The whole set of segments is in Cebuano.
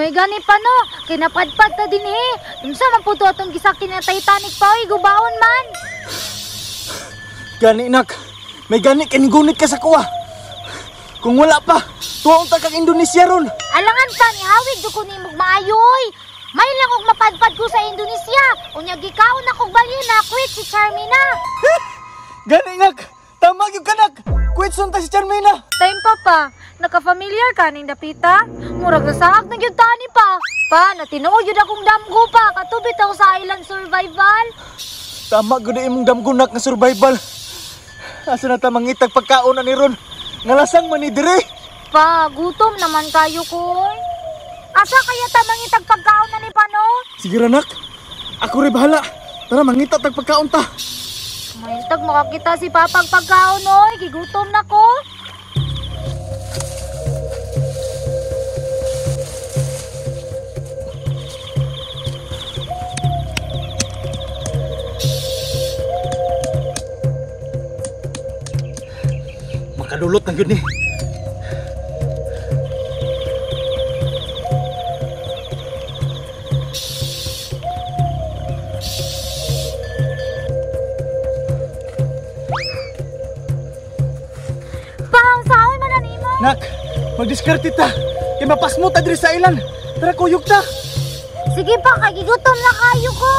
May gani pa no, kinapadpad ta din eh. Unsa man po to atong gisakin nga Titanic pa oy, gubaon man. Gani nak, may gani kanigunit ka sa kuwa. Kung wala pa, tuwaon ta kang Indonesia ron. Alangan pa ni hawig do ko nimog maayoy. May lang og mapadpad ko sa Indonesia. Unya gikaon na kog balyena, quit si Charmina. Gani nak, tama gyud ka nak. Quit sun ta si Charmina. Time pa pa, naka-familiar ka ning dapita? Murag nasaag na gyud tani pa. Pa, natinuod gyud akong damgo pa. Katubit ako sa island survival. Tama gyud imong damgo nak nga survival. Asa na ta mangitag pagkaon ani ron? Ngalasang man ni dire. Pa, gutom naman kayo koy. Asa kaya ta mangitag pagkaon na ni pano? Sige ra nak. Ako ri bahala. Tara mangita tag pagkaon ta. Mahintag makakita si Papag pagkaon oy, gigutom na ko. Makadulot na gyud ni. Nak, magdiskarte ta. Kay mapasmo ta diri sa ilan. Tara kuyog ta. Sige pa, kay gigutom na kayo ko.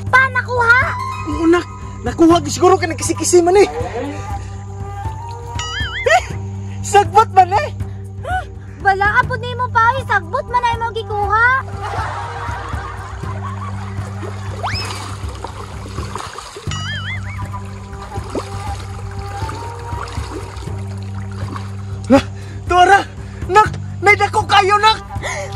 Pa, nakuha? Oo nak, nakuha siguro kay nagkisi-kisi man eh. Eh, sagbot man eh. Bala ka po nimo pa, eh. Sagbot man ay mo gikuha. Tuara! Nak! Naidako kayo, nak!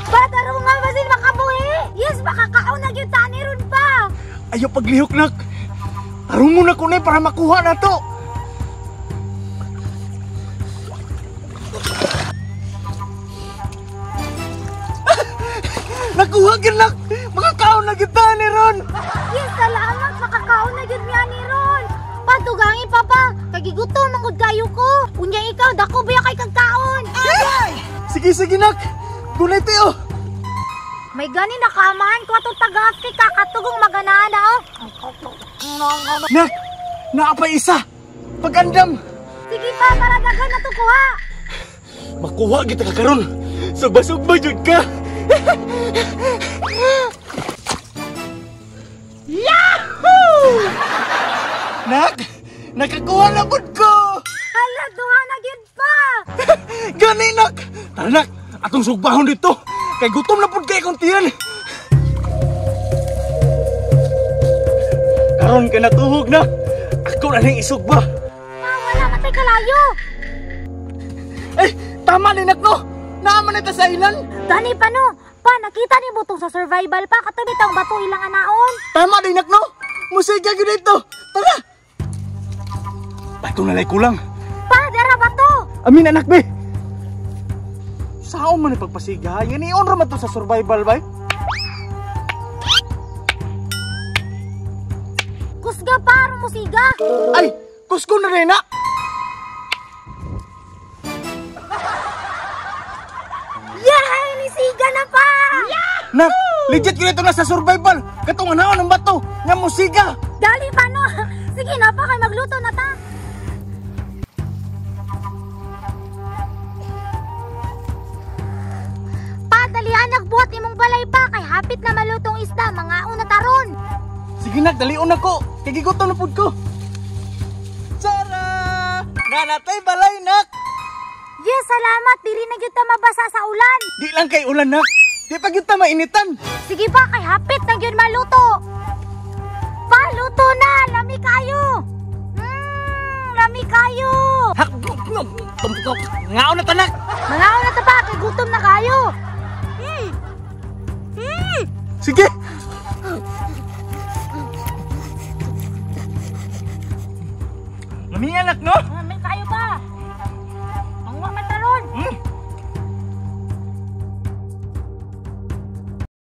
Patarong nga basin makabuhi! Yes, makakaon na gyud tani ron pa! Ayaw paglihok, nak! Tarong mo na ko na para makuha na to! Nakuha gyud, nak! Makakaon na gyud tani ron! Yes, salamat! Makakaon na gyud niya ni ron! Patugangi, papa! Kagigutom ang gud kayo ko! Unya ikaw, dako ba kay kagkaon? Sige, sige, nak! Gunay tayo! May gani nakaamahan ko atong taga-Afrika katugong maganaan na, oh! Nak! Naapay isa! Pagandam! Sige pa, para daghan na to kuha! Makuha kita ka karon! Sugba-sugba jud ka! Yahoo! Nak! Nakakuha na pud ko! Hala, duha na gyud pa! Gani, nak! Tara, nak! Atong sugbahon dito! Kay gutom na pud kay akong tiyan! Karon kay natuhog na! Ako na ning isugba! Pa, wala matay kalayo! Eh, tama ni nak no! Naaman na ta sa ilan! Gani pa no! Pa, nakita ni butong sa survival pa! Katabi tang bato ilang anaon! Tama ni nak no! Musika gyud dito! Tara! Bato na lay kulang! Pa, dara bato! Amin anak be! Saan man ni pagpasiga? Yan iyon ra man to sa survival bay. Kusga pa aron musiga. Ay, kusgo na rin na. Yay, nisiga na pa. Yeah! Nak, legit gyud ito na sa survival. Katong anaon ang bato nga musiga. Dali pa no. Sige na pa kay magluto na ta. Dalian nagbuhat imong balay pa kay hapit na malutong isda mga una taron. Sige nak, dalion nako. Kay gigutom na pud ko. Tara! Nanatay balay nak. Yes, salamat diri na gyud ta mabasa sa ulan. Di lang kay ulan nak. Di pa gyud ta mainitan. Sige pa kay hapit na gyud maluto. Pa, luto na, lami kayo. Lami kayo. Ngaon na ta nak. Mangaon na ta pa kay gutom na kayo. Sige! Lami anak, no?